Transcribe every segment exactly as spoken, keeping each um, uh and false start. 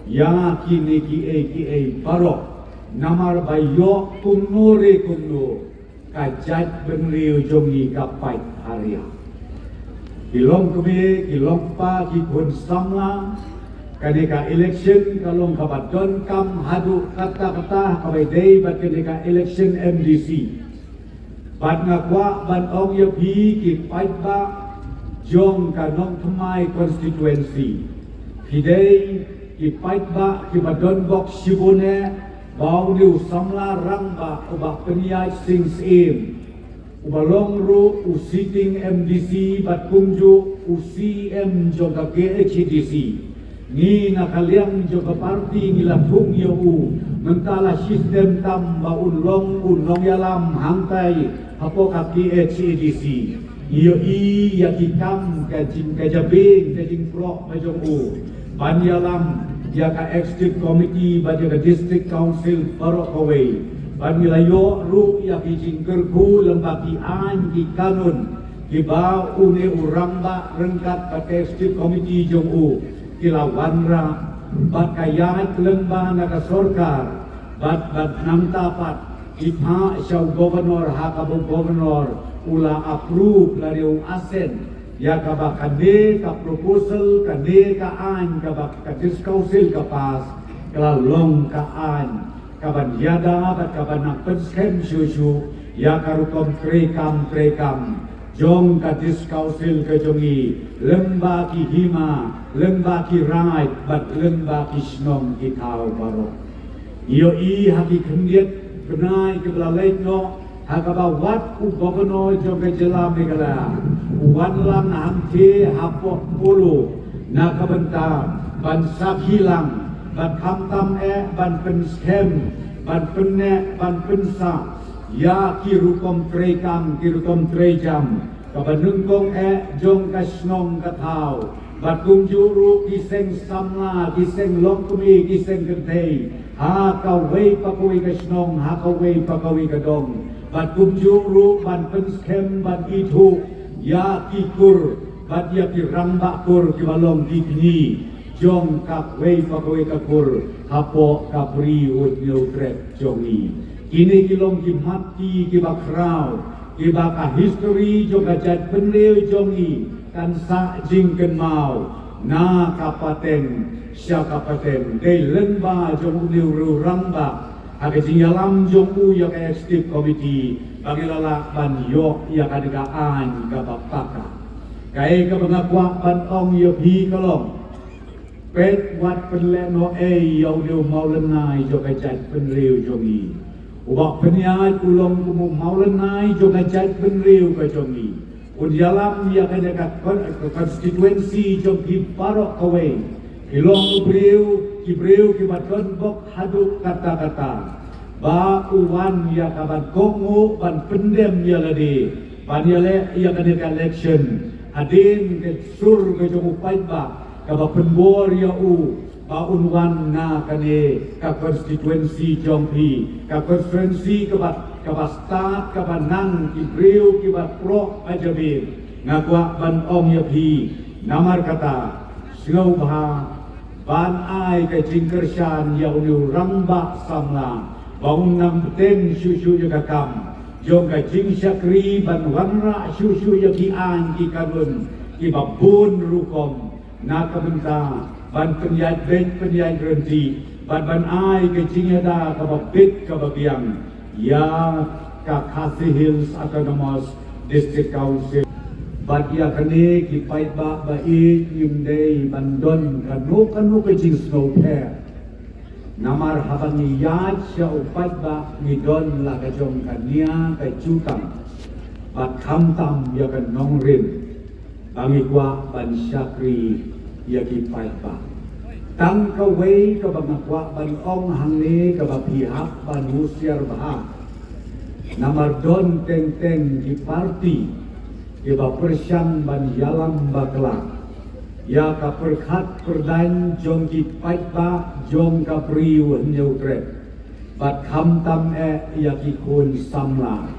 Ïa kine kiei kiei baroh namar ba ïoh kumno re kumno ka jaitbynriew jong ngi ka pait haria. Ki longkmie, ki longkpa, ki khun samla, kane ka election ka long kaba donkam haduh katta katta, kaba ïadei bad kane ka election M D C. Bad nga kwah ban ong ïa phi ki paidbah jong ka Nongthymmai constituency, phi dei ki paidbah kiba don bok shibun eh ba une u samla rangbah u Bah Pynïaid Sing Syiem, uba long ruh u sitting M D C bad kumjuh u C M jong ka K H A D C. Ngi na ka liang jong ka party ngi la thung ïa u, mynta la shitom tam ba un long u nongïalam hangtai hapoh ka K H A D C. Ngi ïohi ïa ki kam, ka jing, ka jabieng, ka jingpyrshah ba jong u ban ïalam ïa ka executive committee bad ïa ka district council baroh kawei. Bad ngi la ïoh ruh ïa ki jingkyrkhu lyngba ki aiñ ki kanun kiba une u rangbah ryngkat bad ka executive committee jong u ki la wanrah, bad ka ïaid lyngba na ka sorkar, bad, bad nangta pat ki phah sha u governor, ha kaba u governor u la approve lane u assent ïa kaba kane ka proposal, kane ka aiñ kaba ka district council ka pass, ka la long ka aiñ kaban ïada bad kaban nang pynskhem shuh shuh ïa ka rukom treikam treikam jong ka district council ka jong ngi, lyngba ki hima, lyngba ki raid bad lyngba ki shnong ki thaw baroh. Ngi ïohi ha ki khyndiat bnai kiba la leit noh, ha kaba wat u governor jong ka jylla Meghalaya u wan lang hangtei hapoh Polo na ka bynta ban sakhi lang, bad khamtam eh ban pynskhem, ban pynneh, ban pynsah ïa ki rukom treikam, ki rukom treijam kaba nyngkong eh jong ka shnong ka thaw, bad kumjuh ruh ki seng samla, ki seng longkmie, ki seng kynthei ha kawei pa kawei ka shnong, ha kawei pa kawei ka dong, bad kumjuh ruh ban pynskhem, ban ithuh ïa ki kur bad ïa ki rangbah kur kiba long ki kñi jong kawei pa kawei ka kur hapoh ka Bri u Hynñiewtrep jong ngi. Kine ki long ki mat ki kiba khraw kiba ka history jong ka jaitbynriew jong ngi kan sah jingkynmaw na ka pateng sha ka pateng. Dei lyngba jong une u rangbah, ha ka jingïalam jong u ïa ka executive committee, ba ngi la lah ban ïoh ïa kane ka aiñ kaba paka. Kaei kaba nga kwah ban ong ïa phi ka long, peit wat pynlehnohei ïa une u mawlynnai jong ka jaitbynriew jong ngi. U Bah Pynïaid u long kum u mawlynnai jong ka jaitbynriew ka jong ngi. Un ïalam ïa kane ka kon-, ka constituency jong phi baroh kawei. Ki long u briew, ki briew kiba don bok haduh katta katta, ba u wan ïa kaban kohnguh, ban pyndem ïa lade ban ïaleh ïa kane ka election hadien ka sur ka jong u paidbah kaba pynbor ïa u ba un wan na kane ka constituency jong phi, ka constituency kaba, kaba stad, kaba nang ki briew kiba pyrshah ha jabieng. Nga kwah ban ong ïa phi, namar kata, sngewbha ban ai ka jingkyrshan ïa une u rangbah samla ba un nang bteng shuh shuh ïa ka kam jong ka jingshakri, ban wanrah shuh shuh ïa ki aiñ ki kanun kiba bun rukom, na ka bynta ban pynïaid beit pynïaid ryntih bad ban ai ka jingïada kaba bit kaba biang ïa ka Khasi Hills Autonomous District Council. Bad ïa kane ki paidbah ba ïeit, ngim dei ban don kano kano ka jingsngewpher. Namar haba ngi ïaid sha u paidbah ngi don la ka jong ka nia ka jutang, bad khamtam ïa ka nongrim ba ngi kwah ban shakri ïa ki paidbah. Tang kawei kaba nga kwah ban ong hangne kaba phi hap ban husiar bha. Namar don teng teng ki parti kiba pyrshang ban ïalam bakla ïa ka pyrkhat pyrdaiñ jong ki paidbah jong ka Bri u Hynñiewtrep, bad khamtam eh ïa ki khun samla.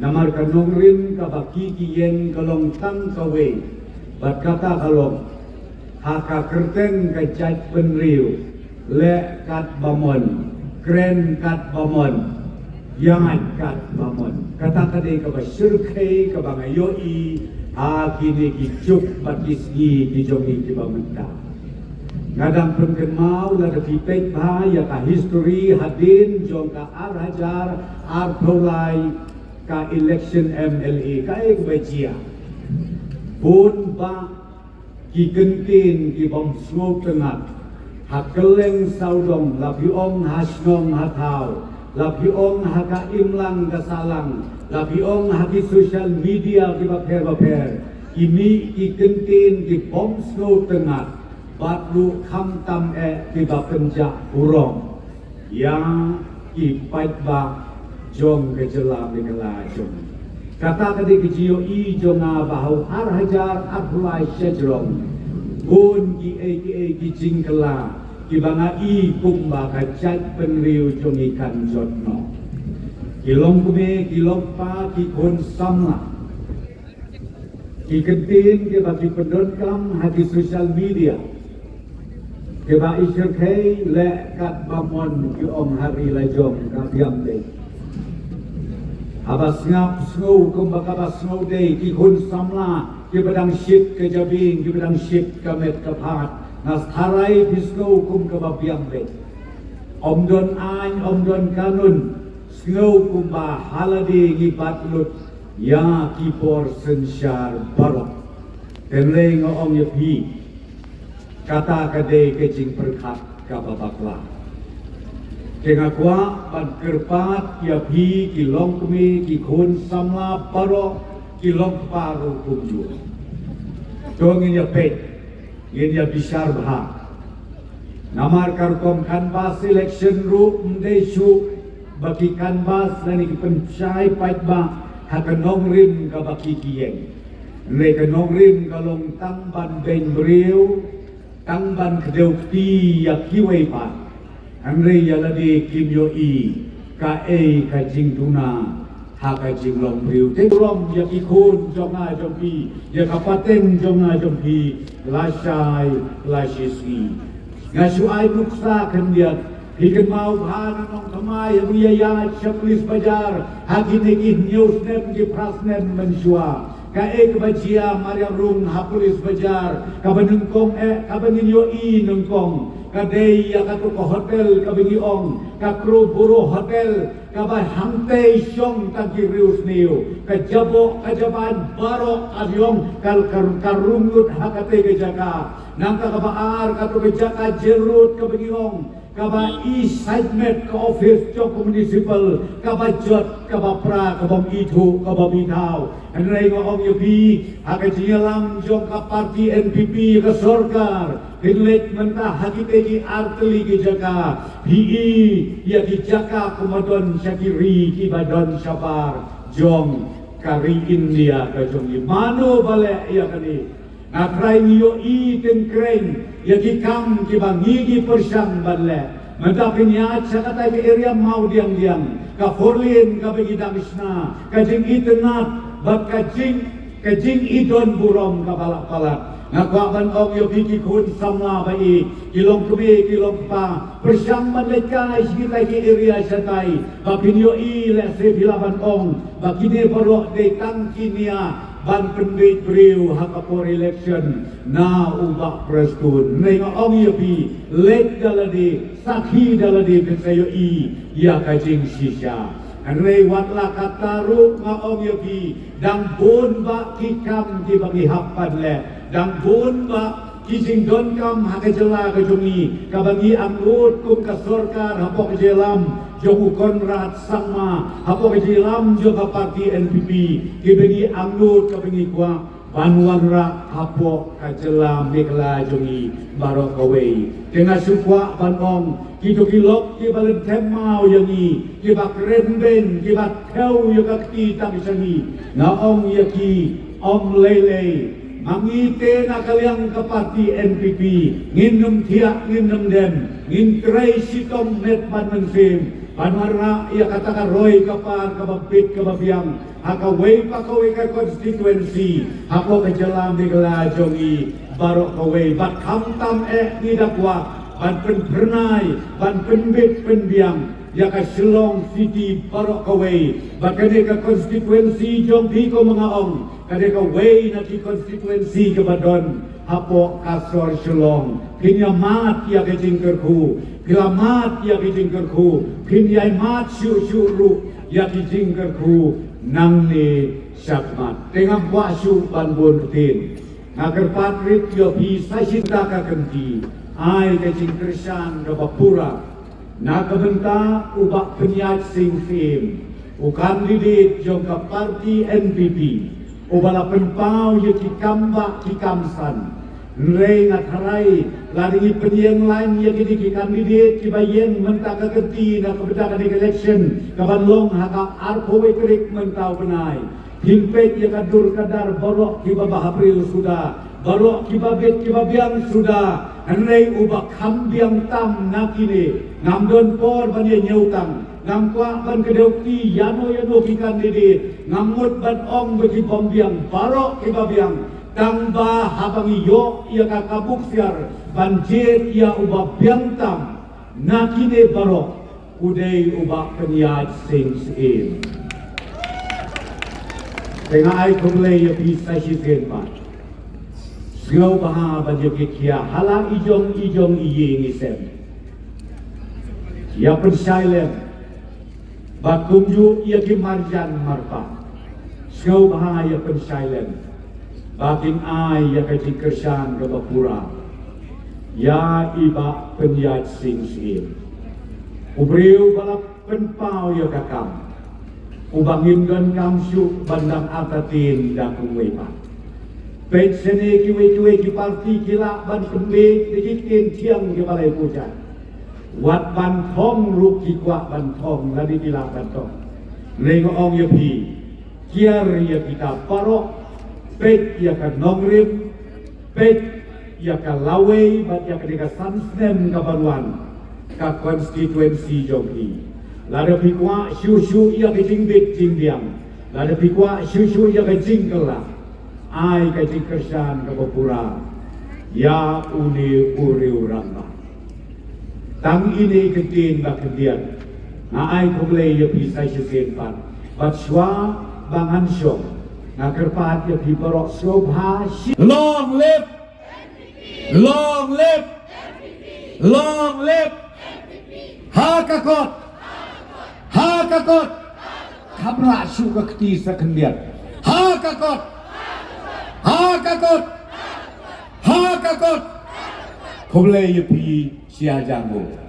Namar ka nongrim kaba ki ki ïeng ka long tang kawei, bad kata ka long, Ha ka kyrteng ka jaitbynriew, leh katba mon, kren katba mon, ïaid katba mon. Kata ka dei kaba shyrkhei kaba nga ïohi ha kine ki juk bad ki sngi ki jong ngi kiba mynta. Nga dang pynkynmaw lada phi peit bha ïa ka history hadien jong ka ar hajar arphew lai ka election M L A, kaei kaba jia. Bun bah ki kyntien ki bym sngewtynnat ha kylleng sawdong, la phi ong ha shnong ha thaw, la phi ong ha ka imlang ka sahlang, la phi ong ha ki social media kiba pher ba pher. Ki mih ki kyntien ki bym sngewtynnat bad ruh khamtam eh kiba pynjah burom ïa ki paidbah jong ka jylla Meghalaya jong ngi. Kata ka dei ka jingïohi jong nga ba ha u ar hajar arphew lai shajrong, bun kiei kiei ki jingkylla kiba nga i kumba ka jaitbynriew jong ngi kan jot noh. Ki longkmie, ki longkpa, ki khun samla, ki kyntien kiba ki pyndonkam ha ki social media kiba i shyrkhei, leh katba mon, ki ong ha ri la jong ka biang dei. Haba sngap sngew kumba kaba sngew dei, ki khun samla kiba dang shit ka jabieng, kiba dang shit ka met ka phad, nga tharai phi sngew kum kaba biang dei. Ym don aiñ, ym don kanun, sngew kumba ha lade ngi bat lut ïa ki bor synshar baroh. Hynrei nga ong ïa phi, kata ka dei ka jingpyrkhat kaba bakla. Te nga kwah ban kyrpad ïa phi ki longkmie, ki khun samla baroh, ki longkpa ruh kumjuh. To ngin ïa peit, ngin ïa bishar bha. Namar ka rukom canvass election ruh ym dei shuh ba ki canvass lane ki pynshai paidbah ha ka nongrim kaba ki ïeng. Hynrei ka nongrim ka long tang ban beiñ briew, tang ban kdew kti ïa kiwei pat. Hynrei ïa lade kim ïohi kaei ka jingduna ha ka jinglong briew. Te burom ïa ki khun jong nga jong phi, ïa ka pateng jong nga jong phi, lashai lashisngi. Nga shu ai nuksa khyndiat, phi kynmaw bha na nongthymmai haba ngi ïaid sha Police Bazar ha kine ki hynñiew snem ki phra snem mynshuwa. Kaei kaba jia mar ïa rung ha Police Bazar, kaba nyngkong eh kaba ngin ïohi nyngkong ka dei ïa kato ka hotel kaba ngi ong ka Crowborough Hotel, kaba hangtei shong tang ki riewsniew, ka jaboh ka jaban baroh ka ïong ka, ka, ka rung lut ha katei ka jaka. Nangta kaba ar kato ka jaka jail road kaba ngi ong kaba i side mat ka office jong ka municipal, kaba jot kaba pra, kaba ithuh kaba ithaw. Hynrei nga ong ïa phi, ha ka jingïalam jong ka party N P P ka sorkar, phin leit mynta ha kitei ki artylli ki jaka, phi i ïa ki jaka kumba don sha ki ri kiba don shabar jong ka ri India ka jong ngi. Mano ba leh ïa kane? Nga trai ngi ïohi tyngkreiñ ïa ki kam kiba ngi ngi pyrshang ban leh. Mynta phin ïaid sha katai ka area Mawdiangdiang, ka four lane kaba ngi dang shna, ka jingitynnad bad ka jing, ka jingidon burom kaba la palat. Nga kwah ban ong ïa phi ki khun samla ba i, ki longkmie ki longkpa, pyrshang ban leit kai sha kitai ki area shatai, ba phin ïohi lehse phi lah ban ong ba kine baroh dei tang ki nia ban pynbeit briew ha ka por election na u Bah Prestone. Hynrei nga ong ïa phi, leit da lade, sakhi da lade, phin sa ïohi ïa ka jingshisha. Hynrei wat la katta ruh nga ong ïa phi, dang bun bah ki kam kiba ngi hap ban leh, dang bun bah ki jingdonkam ha ka jylla ka jong ngi kaba ngi angnud kum ka sorkar hapoh ka jingïalam jong u Conrad Sangma, hapoh ka jingïalam jong ka party N P P, kiba ngi angnud kaba ngi kwah ban wanrah hapoh ka jylla Meghalaya jong ngi baroh kawei. Te nga shu kwah ban ong, kito ki lok kiba lynthem maw ïa ngi, kiba kren beiñ, kiba thew ïa ka kti tang sha ngi, nga ong ïa ki, ym lei lei. Ma ngi te na ka liang ka party N P P, ngin ym thiah, ngin ym dem, ngin trei shitom met bad mynsiem ban wanrah ïa kata ka roi ka par kaba bit kaba biang ha kawei pa kawei ka constituency hapoh ka jylla Meghalaya jong ngi baroh kawei, bad khamtam eh ngi da kwah ban pynphyrnai, ban pynbit pynbiang ïa ka Shillong City baroh kawei, bad kane ka constituency jong phi, kum nga ong, kane kawei na ki constituency kaba don hapoh ka sor Shillong. Phin ïa mad ïa ka jingkyrkhu, phi la mad ïa ka jingkyrkhu, phin ïa mad shuh shuh ruh ïa ka jingkyrkhu nangne shakhmat. Te ngam kwah shuh ban bun ktien. Nga kyrpad rit ïa phi sa shi ta ka kynti, ai ka jingkyrshan kaba pura na ka bynta u Bah Pynïaid Sing Syiem, u candidate jong ka party N P P, uba la pynpaw ïa ki kam bah ki kam san. Hynrei nga tharai lada ngi pynïeng lain ïa kine ki candidate kiba ïeng mynta ka kynti na ka bynta kane ka election kaban long ha ka arphew wei tarik mynta u bnai, phin peit ïa ka dur ka dar baroh kiba bhabriew suda, baroh kiba bit kiba biang suda. Hynrei uba kham biang tam na kine, ngam don por ban ïa ñiewtang, ngam kwah ban kdew kti ïano ïano ki candidate, ngam mut ban ong ba ki bym biang, baroh kiba biang. Tang ba haba ngi ïoh ïa ka kabu ksiar ban jied ïa uba biang tam na kine baroh, u dei u Bah Pynïaid Sing Syiem. Te nga ai khublei ïa phi sa shisien pat. Sngewbha ban ïa kitkhiah ha la i jong i jong i ïing i sem. Ïa pynshai lem. Bad kumjuh ïa ki marjan marpa, sngewbha ïa pynshai lem ba kin ai ïa ka jingkyrshan kaba pura ïa i Bah Pynïaid Sing Syiem, u briew ba la pynpaw ïa ka kam, uba ngim donkam shuh ban dang artatien da kumwei pat. Peit shane kiwei kiwei ki parti ki lah ban pynbeit da ki ktien thiang kiba la ïa puja. Wat ban thong ruh ki kwah ban thong, lane ki lah ban thong. Hynrei nga ong ïa phi, kiar ïa kita baroh, peit ïa ka nongrim, peit ïa ka lawei bad ïa ka dei ka san snem ka ban wan ka constituency jong phi. Lada phi kwah shuh shuh ïa ka jingbit jingbiang, lada phi kwah shuh shuh ïa ka jingkylla, ai ka jingkyrshan kaba pura ïa une u riew rangbah. Tang ine i kyntien ba khyndiat, nga ai khublei ïa phi sa shisien pat. Bad shuwa ba ngan shong, nga kyrpad ïa phi baroh sngewbha shi. Long live! Long live! Long live! Ha ka kot! Ha ka kot! Kham rah shuh ka kti sa khyndiat. Ha ka kot! Ha ka kot! Ha ka kot! Khublei ïa phi shi hajar nguh.